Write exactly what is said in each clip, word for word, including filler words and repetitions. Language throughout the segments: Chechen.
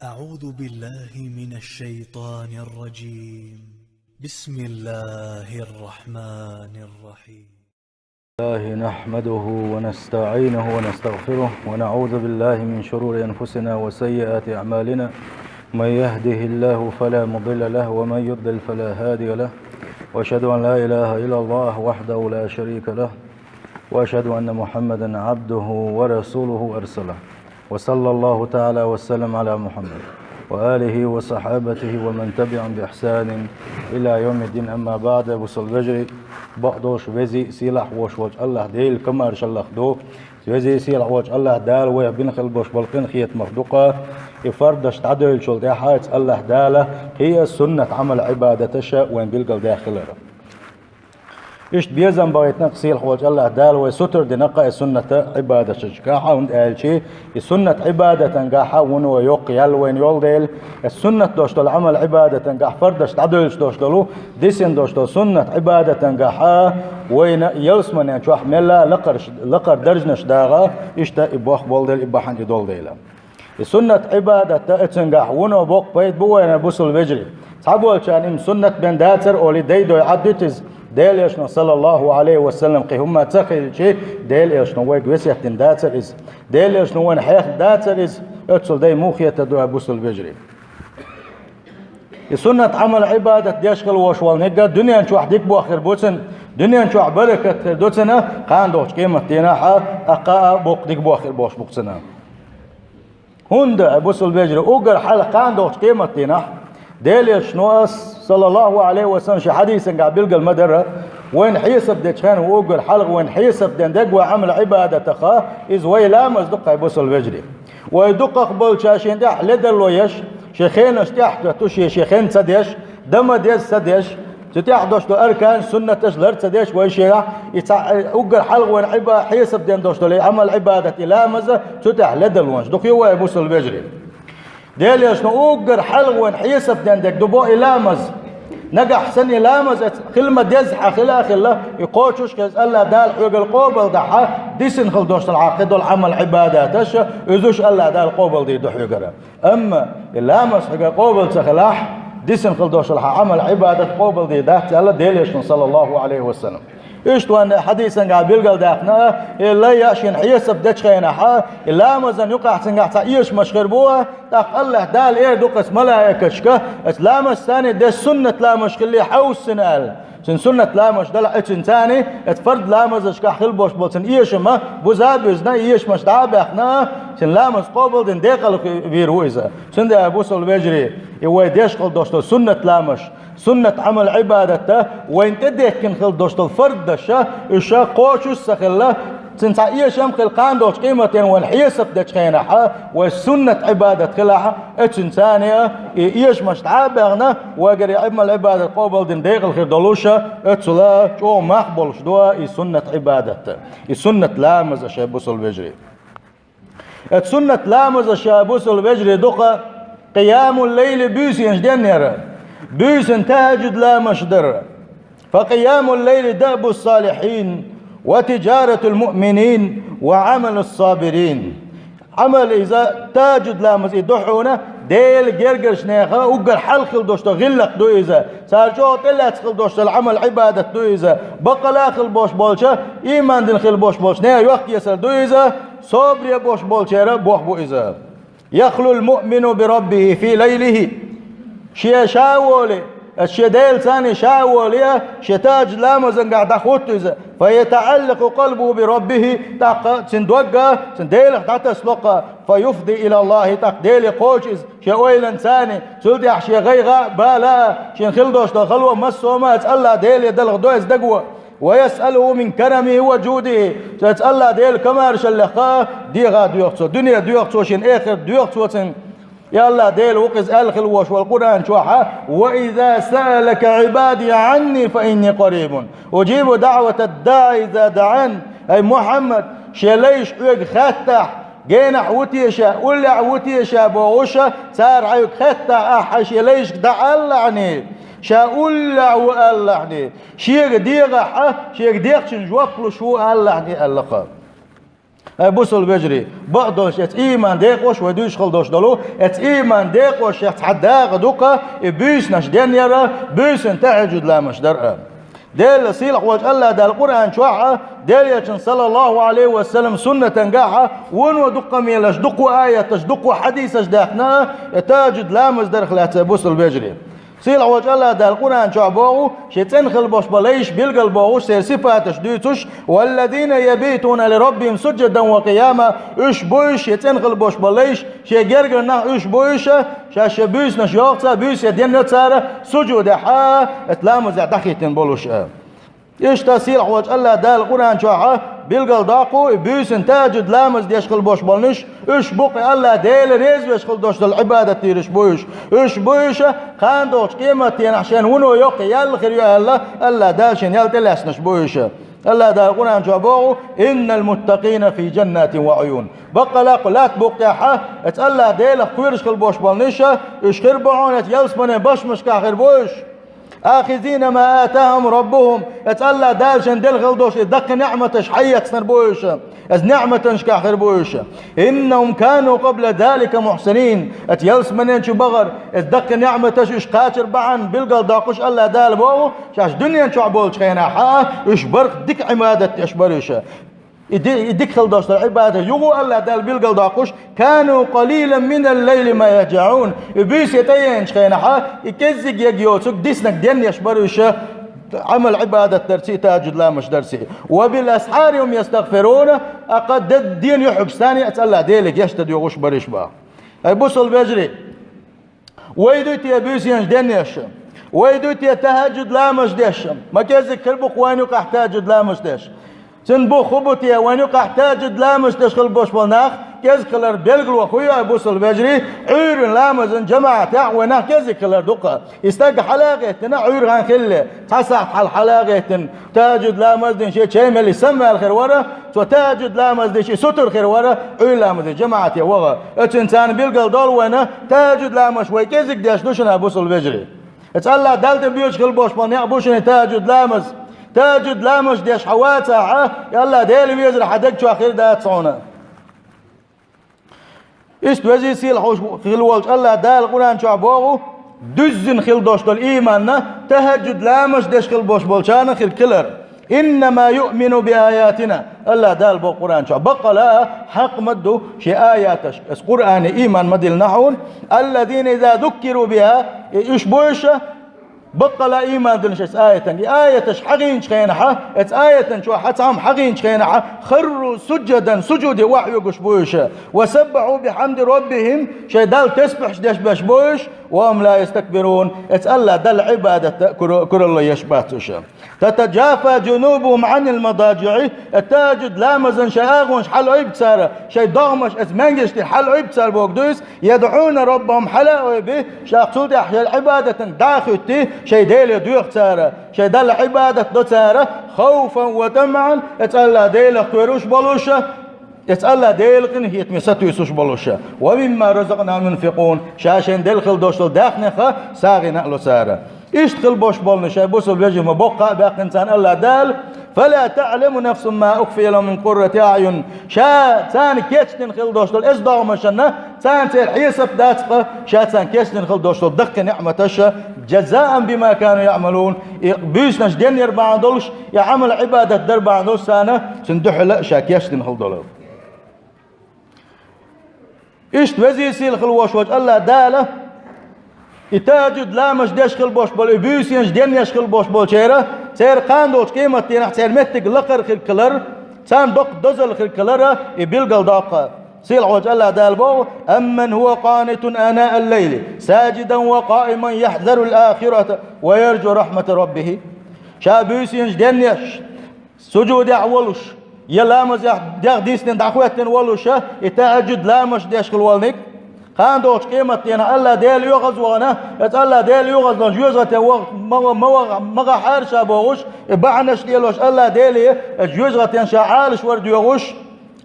أعوذ بالله من الشيطان الرجيم. بسم الله الرحمن الرحيم. الله نحمده ونستعينه ونستغفره، ونعوذ بالله من شرور أنفسنا وسيئات أعمالنا. من يهده الله فلا مضل له، ومن يضلل فلا هادي له. وأشهد أن لا إله إلا الله وحده لا شريك له، وأشهد أن محمدا عبده ورسوله أرسله. وصلى الله تعالى وسلم على محمد وآله وصحابته ومن تبعهم بإحسان إلى يوم الدين. أما بعد، бусалба вежарий, бакъдолуш везий, сийлахь волуш волчу АллахӀ Дела комаьршаллах ду. Везий, сийлахь волчу АллахӀ Дала вайх бина хила болуш болу къинхетамах дукха, и фардаш дӀадевллачул тӀаьхьа АллахӀ Дала кхин а суннат Ӏамал-Ӏибадаташа вайн билгалдаьккхина хилар. Иштта безам бахийтина-кх сийлахь волчу АллахӀ Дала вай сутара дина-кх и суннат Ӏибадаташкахь, хӀунда аьлча и суннат Ӏибадатангахь вуно йоккха ял вайна йолу дела, и суннат долуш долу Ӏамал-Ӏибадатангахь, фардаш дӀадевллачу долуш долу, дисина долуш долу суннат Ӏибадатангахь вайна ялсаманен чохь мелла лакхарш-, лакхара даржанаш дагӀа, иштта и боху болу дела, и бахьана и долу дела. И суннат Ӏибадат дан, оцунгахь вуно боккха пайда бу вайна, бусалба вежарий. Цхьаболчарна и суннат бен дацара олий, дай-дой Ӏаддуьту иза. Делан Элчано, саллаллаху Ӏалайхи ва саллам, кхин хӀумма ца хилча, Делан Элчано вайга весет дина дацара иза. Делан Элчано вайна хьехна дацара иза. Оццул дай муха хетар ду, ай бусалба вежарий. И суннат Ӏамал-Ӏибадат деш хила волуш волу нигат дуьнен чохь дика бохург бу цунна, дуьнен чохь баракат хир ду цунна, кхана догӀучу къематдийнахь а, тӀаккха а боккха дика бохург болуш бу-кх цунна. ХӀунда, ай бусалба вежарий, уггар хьалха кхана догӀучу къематдийнахь Делан Элчано, саллаллаху Ӏалайхи ва саллам, шен хьадисангахь билгал ма дарра, вайна хьесап дечу хенахь, уггар хьалха вайна хьесап ден дерг вай Ӏамал-Ӏибадатах, иза вай ламаз ду-кх, ай бусалба вежарий. Вай дукхах болчара шен тӀехь ледарло еш, шен хенаш тӀехь а тоьттуш, шен, шен хен ца деш, дан ма деза ца деш, цу тӀехь долуш долу аркан, суннаташ лар ца деш вай шен, и цхьа, уггар хьалха вайна Ӏиба-, хьесап ден долуш долу и Ӏамал-Ӏибадат, и ламаза, цу тӀехь ледарлонаш ду-кх вай, бусалба вежарий. Делан Элчано уггар хьалха вайна хьесап ден дерг ду боху и ламаз. Нагахь санна и ламаз оцу хила ма-дезза хьан хила а хилла, и кхочуш а хеза, АллахӀ Дала хьоьгара къобалдахь, дисина хила долуш долу хьан кхидолу Ӏамал-Ӏибадаташ, уьш а АллахӀ Дала къобалдийр ду хьоьгара. Амма и ламаз хьоьгара къобал ца хилахь, дисина хила долуш долу хьан Ӏамал-Ӏибадат къобалдийр дац аьлла Делан Элчано, саллаллаху Ӏалайхи ва саллам. Иштта вайн хьадисангахь билгалдаьккхина, и лай а шена хьесап дечу хенахь, и ламазан юкъахь цуьнгахь цхьа эшамаш хир бу, тӀаккха АллахӀ Дала эр ду-кх оцу малаикашка, оцу ламазца цхьаьна деш суннат ламазаш хилла хьовсийна аьлла. Цуьнан суннат ламазаш делахь, оцуьнца цхьаьна оцу фард ламазашкахь хила болуш болу цуьнан эшам буза а буьзна, эшамаш дӀа а баьхна, цуьнан ламаз къобалдина декъала вийр ву иза. Цундела, бусалба вежарий, и вай деш хила долуш долу суннат ламазаш, суннат Ӏамал-Ӏибадат, вайна тӀедехкина хила долуш долу фардаша, уьш кхочуш а ца хилла, цуьнан цхьа эшам а хилла, кхана догӀучу къематдийнахь вайна хьесап дечу хенахь, вай суннат Ӏибадат хилахь, оцуьнца цхьаьна и эшамаш дӀа а баьхна, вайгара и Ӏамал-Ӏибадат къобалдина декъала хир долуш, оццул чӀогӀа мах болуш ду и суннат Ӏибадат, и суннат ламазаш, ай бусалба вежарий. Оцу суннат ламазаш, ай бусалба вежарий, ду-кх къиямул-лайли, буьйсанаш денъяр, буьйсанна тахӀажжуд ламазаш дар. فقيام الليل دأب الصالحين وتجارة المؤمنين وعمل الصابرين. Ӏамал иза, тахӀажжуд ламаз и ду хьуна, Делан гергарчу нехан уггар хьалха хила долуш долу гӀиллакх ду иза. Цара чӀогӀа тӀелаьцна хила долуш долу Ӏамал-Ӏибадат ду иза. Баккъала а хила болуш болчу, ийман дина хила болуш болчу нехан йохк-эсар ду иза. Собаре болуш болчеран бохам бу иза. يخلو المؤمن بربه في ليله. Шен ша а волий, аса шен Делаца цхьаьна ша а волий, шен тахӀажжуд ламазангахь дӀахӀутту иза. فيتعلق قلبه بربه, тӀаккха цуьнан дог а цуьнан Делах дӀатасало-кх. فيفضي إلى الله, тӀаккха Деле кхочу иза шен ойланца цхьаьна, цул тӀаьхьа шен гӀайгӀа а, бала а, шена хила долуш долу хало массо а ма аса АллахӀ Деле далха до иза даго. ويسأله من كرمه وجوده. Цо АллахӀ Делан комаьршаллех дегӀа доьху цо, дуьне доьху цо шена, эхарт доьху цо цуьнга. Я АллахӀ Дела ву-кх иза аьлла хила волуш волу Къуръан чохь: وإذا سألك عبادي عني فإني قريب أجيب دعوة الداع إذا دعان. Ай Мухьаммад, шен лайш хьоьга хаттахь, генахь ву те ша, уллехь ву те ша бохуш, цара хьоьга хаттахь, ахь хьайн шен лайшка дӀаалалахьний, ша уллехь ву алалахьний, шега дегӀахь а, шега дехначунна жоп луш ву алалахьний аьлла-кх. Ай, бусалба вежарий, бакъдолаш эца ийман декъош вай дуьйцуш хила долуш долу, эца ийман декъош шеца хьан дакъа дукха, и буьйсанаш денъяра, буьйсанна тахьаджуд ламаш дара. Делан сийлахь волчу Аллах Дала Къуръан чохь а, Делан Элчан, саллаллаху алейхи ва саллям, суннатан гахь а, вуно дуккха а мелаш, дуккха а аяташ, дуккха а хьадисаш даьхна а, и тахьаджуд ламаз дарх лаьцна, бусалба вежарий. Сийлахь волчу Аллах Дала Къуръан чохь боху, шен цӀена хила болуш болу лайш билгал бохуш, церан сифаташ дуьйцуш: «Валлазина ябитуна ли раббихим суджадан ва къияма». Уьш бу уьш, шен цӀена хила болуш болу лайш, шен гергара нах уьш бу уьш, шаьш шен буьйсанаш йоху цара, буьйса денъя цара, сужудехь а, эца ламазехь дӀахӀиттина болуш а. Иштта сийлахь волчу Аллах Дала Къуръан чохь а билгал доккху, и буьйсанна тахьаджуд ламаз деш хила болуш болниш, уьш бу-кх и Аллах Дела реза веш хила долуш долу Ӏибадат дийраш бу уьш. Уьш бу уьш, кхана долчу къематденахь шен вуно йоккха ял хир ю аьлла, Аллах Дала шен ял тӀелаьцнаш бу уьш. Аллах Дала Къуръан чохь боху: «Иннал муттакъина фи джаннатин ва Ӏуюн». Баккъала кху латта букъ тӀехь а, эца Аллах Делах кхоьруш хила болуш болниш, уьш хир бу хьуна эца ялсаманин башмашкахь хир бу уьш. «Ахизина ма атахум раббухум», эца Аллах Дала шен делла хила долуш и даккхий неӀматаш хьаэцнар бу уьш, эца неӀматанашкахь хир бу уьш. «Иннахум кану къабла залика мухьсинин», эца ялсаманин чу бахар, эца даккхий неӀматаш уьш кхачар бахьана билгал доккхуш Аллах Дала боху, шаьш дуьнен чохь болчу хенахь а, уьш барх дика Ӏибадат деш бара уьш. И ди-, и дика хила долуш долу Ӏибадат юха а Аллах Дала билгал доккхуш: «Кану къалилан минал лайли ма яхджаӀун». И буьйса тӀееанчу хенахь а, и кӀеззиг яга йоцург диснарг денъеш бара уьш, Ӏамал Ӏибадат дарций, тахьаджуд ламаш дарций. «Ва бил асхьари хум ястагъфирун», а кху де-, дена юьхьигчу санна а эца Аллах Деле гечдар доьхуш бара уьш боху. Ай, бусалба вежарий, вай дуй те буьйсанаш денъеш? Вай дуй те тахьаджуд ламаш деш? Ма кӀеззиг хир бу-кх вайна юкъахь тахьаджуд ламаш деш. Цуьнан бух хӀун бу те, вайна юкъахь тахьаджуд ламаш деш хила болуш болу нах кӀезиг хилар белгало хӀун ю, ай, бусалба вежарий? Ӏуьйран ламазан жамаӀатехь вай нах кӀезиг хилар ду-кх. И стаг хьала а гӀеттина, Ӏуьйра хан хилале, цхьа сахьт хьалха хьала а гӀеттина, тахьаджуд ламаз дина шен чай мелли самаваьлла хир вара, цо тахьаджуд ламаз дича и сутара хир вара, Ӏуьйра ламазе жамаӀате ваха. Оцуьнан царна билгал долу вайна, тахьаджуд ламаш вай кӀезиг деш ду шуна, бусалба вежарий. Эца Аллах Далла тӀе боьдуш хила болуш болу некъ бу шуна тахьаджуд ламаз. Тахьаджуд ламаш деш хьан вацахь а, и Аллах Дела везар хьан даг чохь хир дац хьуна. Иштта везий сийлахь хила волчу Аллах Дала Къуръан чохь боху, дуьззина хила долуш долу ийманна тахьаджуд ламаш деш хила болуш болчарна хир хилар. «Иннама юъмину би аятина». Аллах Дала боху Къуръан чохь: баккъала а, хьакъ ма ду шен аяташ, эца Къуръане ийман ма диллина хьуна. «Аллазина иза зуккиру биха», и уьш бу уьш, баккъала а ийман диллинарш эца аятан. И аяташ хьахийначу хенахь а, эца аятан чохь хьан цхьа хӀума хьахийначу хенахь а, «харру сужжадан», сужуде охьайоьгуш бу уьш. «Ва саббахьу бихьамди раббихим», шайн Далла тасбихьаш деш беш бу уьш. «Ва хум ла ястакбирун», эца Аллах Далла Ӏибадат кура-, куралла еш бац уьш. «Татаджафа джунубухум Ӏанил мададжиӀи», эца тахьаджуд ламазан шайн агӀонаш хьалаойбу цара, шайн догӀмаш эца маьнгеш тӀера хьалаойбу цара боху дуьйцу, «ядӀуна раббахум», хьала а ойбий, шаьш цул тӀаьхьа шайн Ӏибадатан дӀа а хӀуьттий, шайн Деле доьху цара, шайн Далла Ӏибадат до цара, «хауфан ва тамаӀан», эца Аллах Делах кхоьруш болуш, эца Аллах Делан къинхетаме сатуьйсуш болуш, «ва мимма разакънахум юнфикъун», ша шайна делла хила долуш долу даьхнех а сагӀина а ло цара. Иштта хила болуш болу шайн бусалба вежарий, ма боккха а баьккхина царна Аллах Дала: «Фала таӀламу нафсун ма ухфия лахум мин къуррати аӀюн». Ша царна кечдина хила долуш долу эца догӀмашна царна церан хьесап дац-кх, ша царна кечдина хила долуш долу даккхий неӀматаш, «джазаан бима кану яӀмалун», и буьйсанаш денъяр бахьана долуш, и Ӏамал Ӏибадат дар бахьана долуш царна цуьнан дуьхьал а ша кечдина хила долу. Иштта везий сийлахь хила волуш волчу Аллах Дала, и тахьаджуд ламаш деш хила болуш болу, и буьйсанаш денъеш хила болуш болчеран, церан кхана долчу къематденахь церан меттиг лакхара хир хилар, царна доккха дозалла хир хилар, и билгал доккху. Сийлахь волчу Аллах Дала боху: «Амман хӀува къанитун анаа-ллайли, саджидан ва къаиман яхьзарул ахирата ва ярджу рахьмата раббихи». Ша буьйсанаш денъеш, сужудехь волуш, я ламазехь дегӀ дисина дӀахӀоьттина волуш, и тахьаджуд ламаш деш хила волниг, кхана долчу къематденахь Аллах Дела оьгӀаз вахана, эца Аллах Дела оьгӀаз вахана жоьжахате ваха, ма, ма, ма, ма гӀахьара ша бохуш, и бахьанаш лелош Аллах Деле, эца жоьжахатен ша Ӏалашвар доьхуш,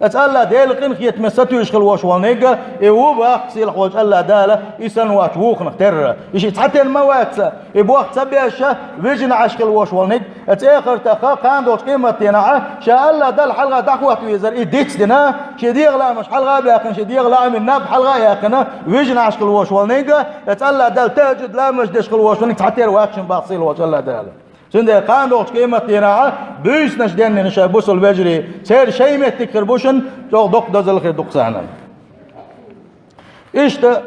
Оцу АллахӀ Делан къинхетаме сатуьйсуш хила волуш волу нигга, и ву баккха сийлахь волчу АллахӀ Дала, и санна вац вукхунах терра. И шиъ цхьатерра ма вац, и бохк ца беш, вижина Ӏаш хила волуш волу нигга, оцу эхартахха, кхана долчу къематдийнахьа, ша АллахӀ Далла хьалха дӀахӀотта везара, и дицдина, шен дегӀан лаамаш хьалха а баьккхина, шен дегӀан лаамийн наб хьалха а яьккхина, вижина Ӏаш хила волуш волу нигга, оцу АллахӀ Далла тахӀажжуд ламаз деш хила волуш волу нигга цхьатерра вац шуна баккха сийлахь волчу АллахӀ Дала. Цундела кхана долчу къематдийнахьа буьйсанаш денйина шайн бусалба вежарий, церан шайн меттиг хир бу шуна, чӀогӀа доккха дозалла хир ду-кх царна. Иштта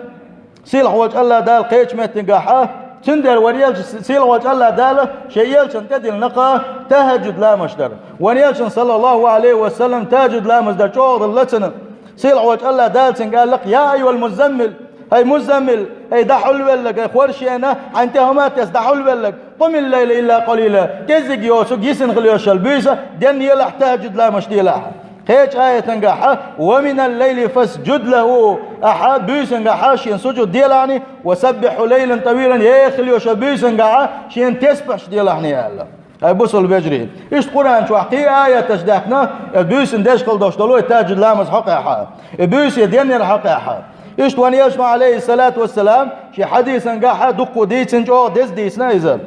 сийлахь волчу АллахӀ Дала кхечу меттигехь а, цундела вайн элча, сийлахь волчу АллахӀ Дала шен элчанна тӀедиллина-кх тахӀажжуд ламазаш дар. Вайн элчанна, саллаллахӀу Ӏалайхи ва саллам, тахӀажжуд ламаз дар чӀогӀа дала лацана. Сийлахь волчу АллахӀ Дала цуьнга аьлла-кх: «Я айюхӀал муззаммил», хӀай муззаммил, хӀай дӀахьулвелларг, хӀай хоршена, хьайна тӀе хӀума а тесна дӀахьулвелларг, «къумил лайла илла къалила», кӀеззиг йоцург, йисина хила йолуш йолу буьйса денъелахь, тахӀажжуд ламазаш делахь. Кхечу аятангахьа: «Ва минал лайли фасжуд лахӀу», ахьа буьйсангахьа шена сужуд делахьний, «ва саббихьхӀу лайлан тӀавилан», еха хила йолуш йолу буьйсангахьа шена тесбихьаш делахьний аьлла. ХӀай бусалба вежарий, иштта Къуръан чохь кхин а аяташ даьккхина, и буьйсанна деш хила долуш долу и тахӀажжуд ламаз хьокъехьа, и буьйса денъяр хьокъехьа. Иштта вайн элчано, Ӏалайхиссалату вассалам, шен хьадисангахьа дуккха дийцина, чӀогӀа деза дийцина иза.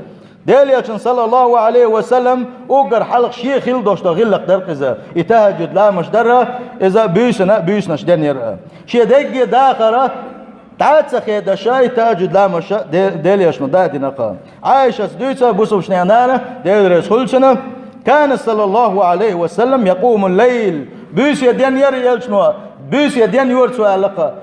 Делан элчанна, саллаллахӀу Ӏалайхи ва саллам, уггар хьалха шен хила долуш долу гӀиллакх дара-кх иза. И тахӀажжуд ламазаш дара, иза буьйсанна а, буьйсанаш денъяр а. Шен дегге дахара дӀа а ца хедаш, и тахӀажжуд ламазаш а Де-, Делан элчано дӀа а дина-кх. Ӏайшас дуьйцу, бусалба нана, Дела реза хуьлда цунна: «Кана саллаллахӀу Ӏалайхи ва саллам якъумул лайл». Буьйса денъяра элчано, буьйса денъяра цо аьлла-кх.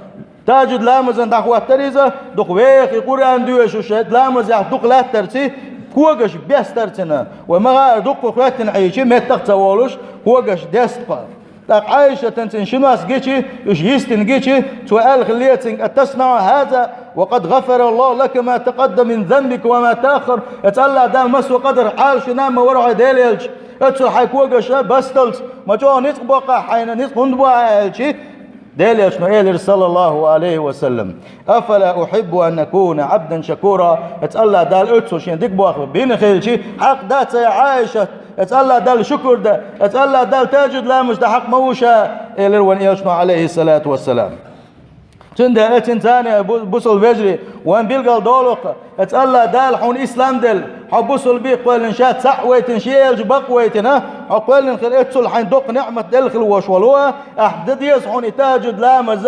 ТахӀажжуд ламазана дӀахӀоттара иза, дукха веха и Къуръан доьшуш, ламазехь дукха лаьттарций, когаш бестара цуьнан. Вай ма хаара, дуккха хоьттина Ӏийча, меттах а ца волуш, когаш деста-кх. ТӀаккха Ӏайшатана цуьнан ши нос гичи, уьш йистина гичи, цо аьлла хиллера цуьнга: «АтаснагӀу хӀаза ва къад гӀафараллахӀу лака ма такъаддама мин занбика ва ма тааххар». Оцу АллахӀ Дала массо а къадарх Ӏалашвина ма вара хьо, Делан элча, оццул хьайн когаш а басталц, ма чӀогӀа ницкъ боккху хьайна, ницкъ хӀунда бу аьлчи, Делан элчано элира, саллаллахӀу Ӏалайхи ва саллам: «Афала ухьиббу ан акуна Ӏабдан шакура». Оцу АллахӀ Дала оццул шена дика бохург бина хилчи, хьакъ дац, я Ӏайшат, оцу АллахӀ Далла шукур дан, оцу АллахӀ Далла тахӀажжуд ламазаш дан хьакъ ма ву ша, элира вайн элчано, Ӏалайхиссалату вассалам. Цундела оцу царна, бу-, бусалба вежарий, вайн билгал долу-кх, оцу АллахӀ Дала хьуна ислам делла, хьо бусалба кхоьллина, ша цхьаъ вайтина, шен элча бакъ вайтина, хьо кхоьллина хила оццул хьайна доккха ниӀмат делла хила волуш волу, ахь дан деза хьуна и тахӀажжуд ламаз,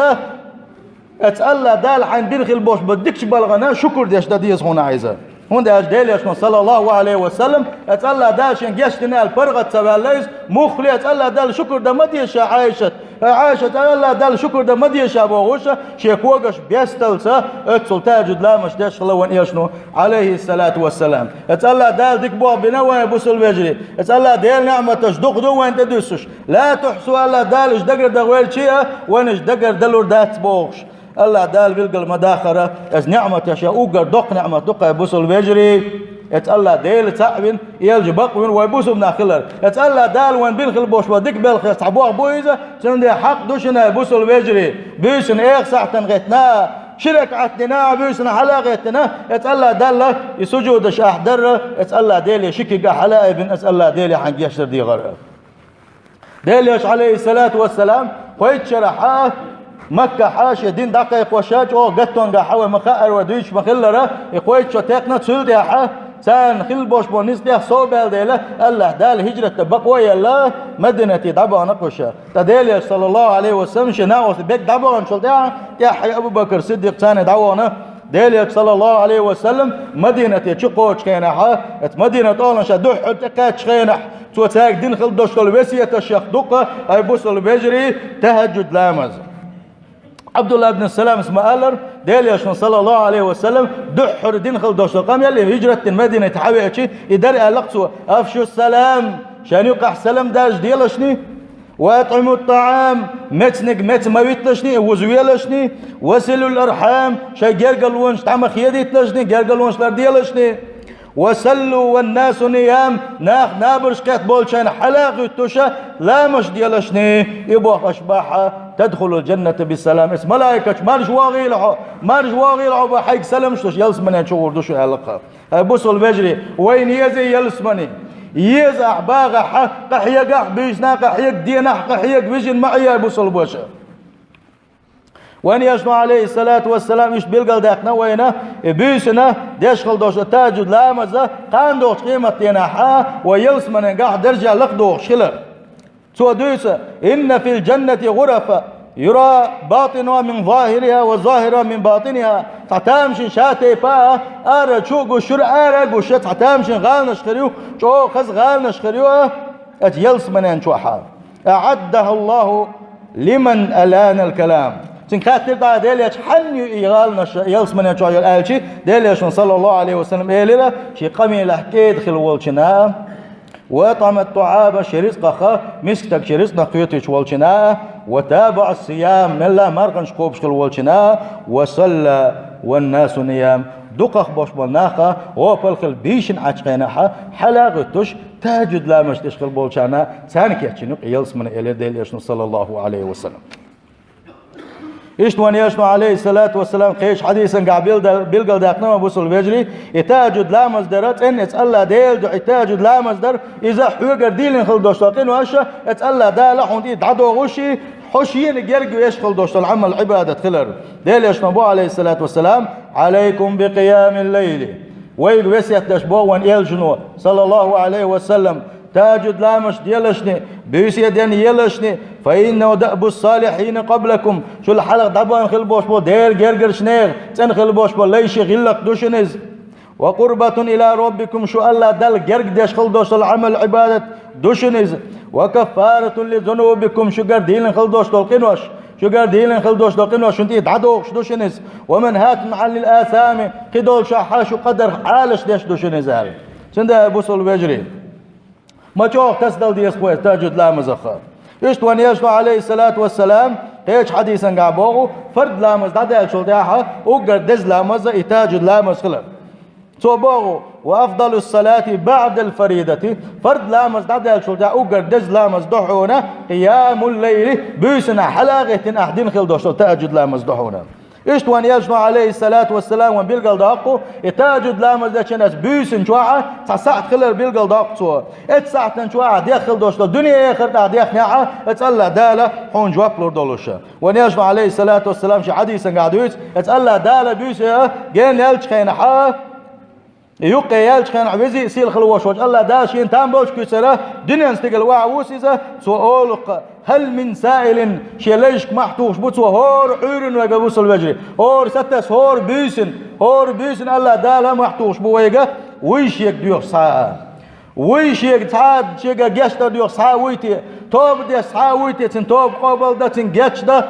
оцу АллахӀ Дала хьайна бина хила болуш болу дикачу балхана шукур деш дан деза хьуна ахь иза. ХӀунда аьлча Делан элчано, саллаллахӀу Ӏалайхи ва саллам, оцу АллахӀ Дала шен гечдина аьлла паргӀат ца ваьлла иза, муххале оцу АллахӀ Далла шукур дан ма деза ша, Ӏайшат. Ай, Ӏайшат, АллахӀ Далла шукур дан ма деза ша бохуш, шен когаш бесталца, оццул тахӀажжуд ламазаш деш хилла вайн элчано, Ӏалайхиссалату вассалам. Оцу АллахӀ Дала дика бохург бина вайн, бусалба вежарий. Оцу АллахӀ Делан ниӀматаш дукха ду вайна тӀедуьссуш. Ла тухьсуха, АллахӀ Дала уьш дагардахвелчи а, вайна уьш дагарделур дац бохуш. АллахӀ Дала билгал ма даххара, оцу ниӀматех шен уггар доккха ниӀмат ду-кх, хӀай бусалба вежарий. Оцу АллахӀ Дела цхьаъ вина, элча бакъ вина, вай бусалба нах хилар. Оцу АллахӀ Дала вайна бина хила болуш болу дика белхех цхьа бохург бу иза, цундела хьакъ ду шуна, хӀай бусалба вежарий, буьйсанна эха сахьтана гӀеттина, ши ракаӀат дина, буьйсанна хьала а гӀеттина, оцу АллахӀ Далла и сужудаш ахь дарра, оцу АллахӀ Деле ши куьг ахь хьала а айбина, оцу АллахӀ Деле хьайна гечдар дехар. Делан элча, Ӏалайхиссалату вассалам, кхойтта шарахь а, Маккахь а шен дин дӀакхайкхош а, чӀогӀа гаттонгахь а, вай ма хаара, вай дуьйцуш ма-хиллара, и кхойтта шо текхна, цул тӀаьхьа царна хилла болуш болу ницкъех сов баьлла дела, АллахӀ Дала хӀижрат дан бакъо а елла, Мадинате дӀабахана-кх уьш. Ткъа Делан элча, саллаллахӀу Ӏалайхи ва саллам, шен накъостий берг дӀабаханчул тӀаьхьа, тӀаьххье Абу Бакр Сиддикъ царна дӀавахана, Делан элча, саллаллахӀу Ӏалайхи ва саллам, Мадинате чу кхочучу хенахь, оцу Мадинат оланаш дуьххьара тӀекхаьччу хенахь, цо цаьрга дина хила долуш долу весеташ дукха, хӀай бусалба вежарий, тахӀажжуд ламаз. Ӏабдулла ибн Саламас ма-аллара, Делан элчано, саллаллахӀу Ӏалайхи ва саллам, дуьххьара дина хила долуш долу къамел, и хӀижрат дина Мадинате хьавеачи, и дара аьлла-кх цо: «Афшу салам», шайна юкъахь салам даржаделашний, «ва атӀимут-тӀаӀам», мецниг меца ма виталашний, вузавелашний, «ва силул-архьам», шайн гергарлонаш дӀа ма хедийталашний, гергарлонаш ларделашний, «ва саллу ван-насу ниям», нах набарш кхетта болчарна хьала а гӀуьттуш, ламазаш делашний, и боху аша бахьа, «тадхулул-жанната бис-салам». Эс малайкаш, марша вогӀийла хьо, марша вогӀийла хьо, боху, хьайга саламаш луш, ялсамане чугӀур ду шу аьлла-кх. ХӀай бусалба вежарий, вайна еза ялсамани. Еза ахь багӀахь, къахьегахь, буьйсанна къахьега, денахь къахьега, вижина ма Ӏе, бусалба ваша. Вайн Элчано, Ӏалайхиссалату вассалам, иштта билгалдаьккхина вайна, и буьйсанна деш хила долуш тахӀажжуд ламаз кхана долчу къематдийнахь а вай ялсаманегахь даржехь лакхадохуш хилар. Цо дуьйцу: «Инна фил джаннати гӀурафа, юра батинуха мин захӀириха ва захӀируха мин батиниха». Цхьа тамашийна ша тайпа а, ара чу а гуш, шуьра ара а гуш, цхьа тамашийна гӀаланаш хир ю, чӀогӀа хаза гӀаланаш хир ю а, оцу ялсаманен чохь а. «АӀаддахӀа Аллаху лиман аланал калам». Цуьнга хаьттира тӀаккха Делан Элчано: «Хьанна ю и гӀаланаш ялсаманен чохь йолу?» аьлча, Делан Элчано, саллаллаху Ӏалайхи ва саллам, элира: «Шен къамелехь кӀеда хила волчунна, ва атӀамат тӀаӀама, шен рицкъах, мискачу рицкъанах кхетийча волчунна, ва табаӀа сиям, мелла марханаш кхобуш хила волчунна, ва салла ван насу ниям, дукхах болуш болу нах гӀопал хила буьйсанна Ӏачу хенахь хьала а гӀуьттуш, тахӀажжуд ламаз деш хила болчарна, царна кечйина ю ялсамане», элира Делан Элчано, саллаллаху Ӏалайхи ва саллам. Иштта вайн Элчано, Ӏалайхиссалату вассалам, кхечу хьадисангахь билдал-, билгалдаьккхина вайн, бусалба вежарий, и тахӀажжуд ламаз дар, цӀенна оцу АллахӀ Делан дуьхьа и тахӀажжуд ламаз дар, иза хьоьгара дийлина хила долуш долу къинош, оцу АллахӀ Дала хьуна тӀе дӀадохуш, хьо шена герга веш хила долуш долу Ӏамал, Ӏибадат хилар. Делан Элчано боху, Ӏалайхиссалату вассалам: «Ӏалайкум би къиямил лайли». Вайга весет деш боху вайн Элчано, саллаллаху Ӏалайхи ва саллам, тахӀажжуд ламаз делашна, буьйса денъялашна, «фа иннаху даъбу салихьина къаблакум», шул хьалха дӀабахана хила болуш болу Делан гергарчу нехан, цӀена хила болуш болу лайшна гӀиллакх ду шуна иза. «Ва къурбатун ила раббикум», шу АллахӀ Далла герга деш хила долуш долу Ӏамал, Ӏибадат ду шуна иза. «Ва каффаратун ли зунубикум», шуьгара дийлина хила долуш долу къинош, шуьгара дийлина хила долуш долу къинош шуна тӀе дӀадохуш ду шуна иза. «Ва манхатун Ӏанил асами», кхидолчохь шу къадарх Ӏалаш деш ду шуна иза аьлла. Цундела, бусалба вежарий, ма чӀогӀа тасадала деза вай тахӀажжуд ламазах. Иштта вайн Элчано, Ӏалайхиссалату вассалам, кхечу хьадисангахь боху, фард ламаз дӀадаьллачул тӀаьхьа уггар деза ламаз и тахӀажжуд ламаз хилар. Цо боху: «Ва афдалус салати баъдал фаридати», фард ламаз дӀадаьллачул тӀаьхьа уггар деза ламаз ду хьуна къиямул лайли, буьйсанна хьала а гӀеттина ахь дина хила долуш долу тахӀажжуд ламаз ду хьуна. Иштта вайн Элчано, Ӏалайхиссалату вассалам, вайна билгалдоккху, и тахӀажжуд ламаз дечу хенахь буьйсанна чохь а цхьа сахьт хилар билгалдоккху цо. Оцу сахьтана чохь а дехна хила долуш долу дуьне а, эхарт а дехнехь а, оцу АллахӀ Дала хьуна жоп лур долуш. Вайн Элчано, Ӏалайхиссалату вассалам, шен хьадисангахь дуьйцу, оцу АллахӀ Дала буьйса генна яьллачу хенахь а, юккъе яьллачу хенахь, везий, сийлахь хила волуш волчу АллахӀ Дала шена там болчу куьйцара дуьненан стигала охьавуссу иза, цо олу-кх: «Хьал мин саилин», шен лайшка мохь тухуш бу цо хӀора Ӏуьйранна вайга, бусалба вежарий, хӀора сатесна, хӀора буьйсанна, хӀора буьйсанна АллахӀ Дала мохь тухуш бу вайга, вуй шега доьхуш цхьа а. Вуй шега цхьа а, шега гечдар доьхуш цхьа а вуй те, тоба деш цхьа а вуй те, цуьнан тоба къобалдан, цуьнан гечдан,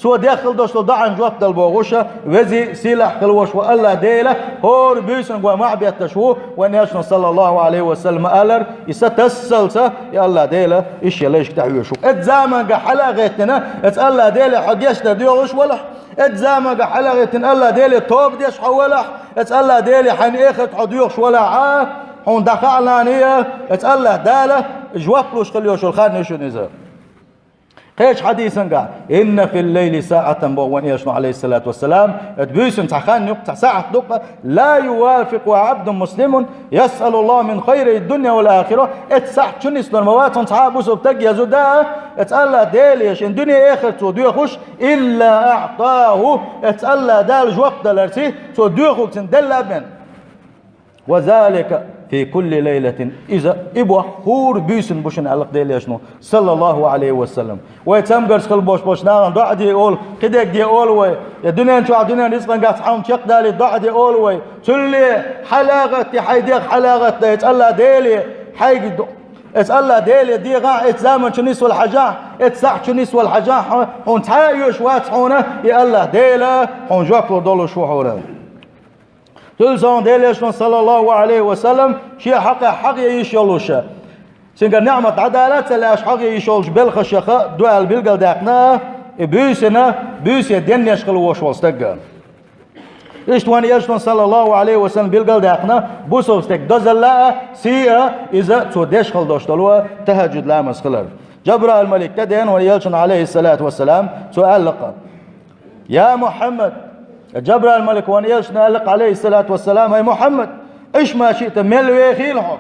цо дехна хила долуш долу доӀанна жоп дала бохуш, везий, сийлахь хила волуш волу АллахӀ Дела хӀора буьйсанна вай мохь бетташ ву, вайн Элчано, саллаллаху Ӏалайхи ва саллам, алар, и са тассалца, и АллахӀ Дела и шен лайшка тӀехьоьжуш ву. Оцу заманга хьала а гӀеттина, оцу АллахӀ Деле хьо гечдар доьхуш валахь, оцу заманга хьала а гӀеттина, АллахӀ Деле тоба деш хьо валахь, оцу АллахӀ Деле хьайн эхарт хьо доьхуш валахь а, хьуна дӀахаалахь а, оцу АллахӀ Дала жоп луш хила йолуш йолу хан ю шуна иза. Кхечу хьадисангахь: «Инна фил лайли саатан», боху вайн Элчано, Ӏалайхиссалату вассалам, оцу буьйсанна цхьа хан ю-кх, цхьа сахьт ду-кх, «ла ювафикъуху абдун муслимун ясъалуллаха мин хайри дунья вал ахира». Оцу сахьт чу нислур ма вац хьуна цхьа а бусалба стаг, я зуда, оцу АллахӀ Деле шен дуьне а, эхарт а цо доьхуш, «илла аътаху», оцу АллахӀ Дала жоп даларца, цо доьхург цунна делла а бен. «Ва залика фи кулли лайлатин». Иза, и боху хӀора буьйсанна бу шуна аьлла-кх Делан Элчано, саллаллаху Ӏалайхи ва саллам. Вай цамгарш хила болуш болчу нахана доӀа де олу, кхидерг де олу вай, я дуьнен чохь дуьненан рицкъангахь цхьа хӀума чекхдалийта доӀа де олу вай. Цуьлле хьала а гӀатта, хьайн дегӀ хьала а гӀатта, оцу АллахӀ Деле хьайга ду-, оцу АллахӀ Деле дехахь, оцу заман чу нисвала хьажахь, оцу сахьт чу нисвала хьажахь, хьуна цхьа а оьшуш вац хьуна, и АллахӀ Дела хьуна жоп лур долуш ву хьуна. Цул совнаха Делан Элчано, саллаллаху Ӏалайхи ва саллам, шен хьокъехь хьагӀ ян йиш йолуш, цуьнгара ниӀмат дӀадала а ца лаьаш хьагӀ ян йиш йолчу белхашха ду аьлла билгалдаьккхина, и буьйсанна, буьйса денъеш хила волуш волу стаг. Иштта вайн Элчано, саллаллаху Ӏалайхи ва саллам, билгалдаьккхина бусалба стеган дозалла а, сий а, иза цо деш хила долуш долу тахӀажжуд ламаз хилар. Джабраил-малик тӀедеана вайн Элчанна, Ӏалайхиссалату вассалам, цо аьлла-кх: «Я Мухьаммад», Джабраил-малика вайн Элчанна аьлла-кх, Ӏалайхиссалату вассалам: «ХӀай Мухьаммад, Ӏиш ма шиъта, мел вехийла хьо.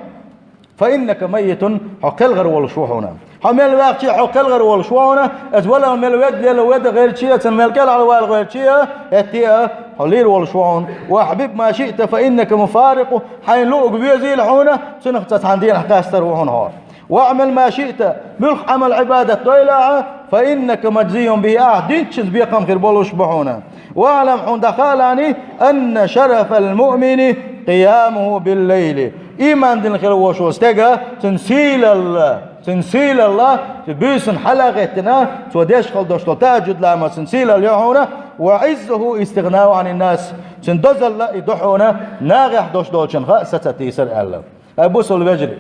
فإنك ميت, хьо кхелхар волуш ву хьуна. Хьо мел ваьхча, хьо кхелхар волуш ву хьуна, иза валар мел ведда лела веда гӀерча, цунна мел кӀелхьарвала гӀерча, хӀетте а хьо лийр волуш ву хьуна. وأحبب ما شئت فإنك مفارقه, хьайна луъург везийла хьуна, цунах цхьана дийнахь къастар ву хьуна хьо. واعمل ما شئت, муьлхха Ӏамал-Ӏибадат дойла ахьа, فإنك مجزي به, ахьа динчуьнца бекхам хир болуш бу хьуна. واعلم, хьуна дӀахаалахь, أن شرف المؤمن قيامه بالليل, ийман дина хила волуш волу стеган, цуьнан сийлалла, цуьнан сийлалла, цу буьйсанна хьала а гӀеттина, цо деш хила долуш долу тахӀажжуд ламаз, цуьнан сийлалла ю хьуна, وعزه استغناؤه عن الناس, цуьнан дозалла и ду хьуна, нахехь долуш долчун хаа саца тийсар аьлла. Ай бусалба вежарий!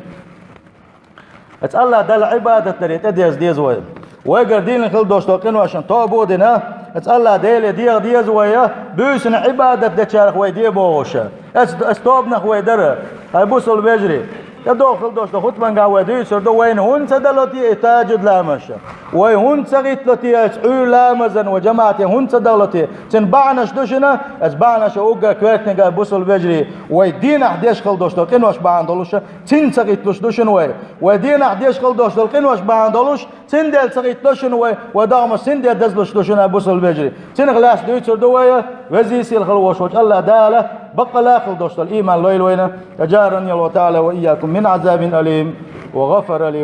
Аса АллахӀ Далла Ӏибадат даре тӀедерза деза вай. Вайгара дийна хила долуш долу къиношна тоба а дина, аса АллахӀ Деле деха деза вай, буьйсанна Ӏибадат дечарах вай де бохуш. Аса, аса тобанах вай дара, хӀай бусалба вежарий. ТӀедогӀу хила долуш долу хутбангахь вай дуьйцур ду, вайна хӀунда ца дало те и тахӀажжуд ламазаш? Вай хӀунда ца гӀиттало те аса Ӏуьйра ламазан вай жамаӀате хӀунда ца дало те? Цуьнан бахьанаш ду шуна, аса бахьанаш уггар коьртаниг, бусалба вежарий, вай дийнахь деш хила долуш долу къинош бахьана долуш, цуьнан ца гӀитталуш ду шуна вай. Вай дийнахь деш хила долуш долу къинош бахьана долуш, цуьнан дела ца гӀиттало шуна вай, вай догӀмаш цуьнан де дазлуш ду шуна, бусалба вежарий. Цунах лаьцна дуьйцур ду вай, везий сийлахь хила волуш волчу АллахӀ Дала баккъалла а хила долуш долу ийман лойла вайна. أجارني الله تعالى وإياكم من عذاب أليم وغفر لي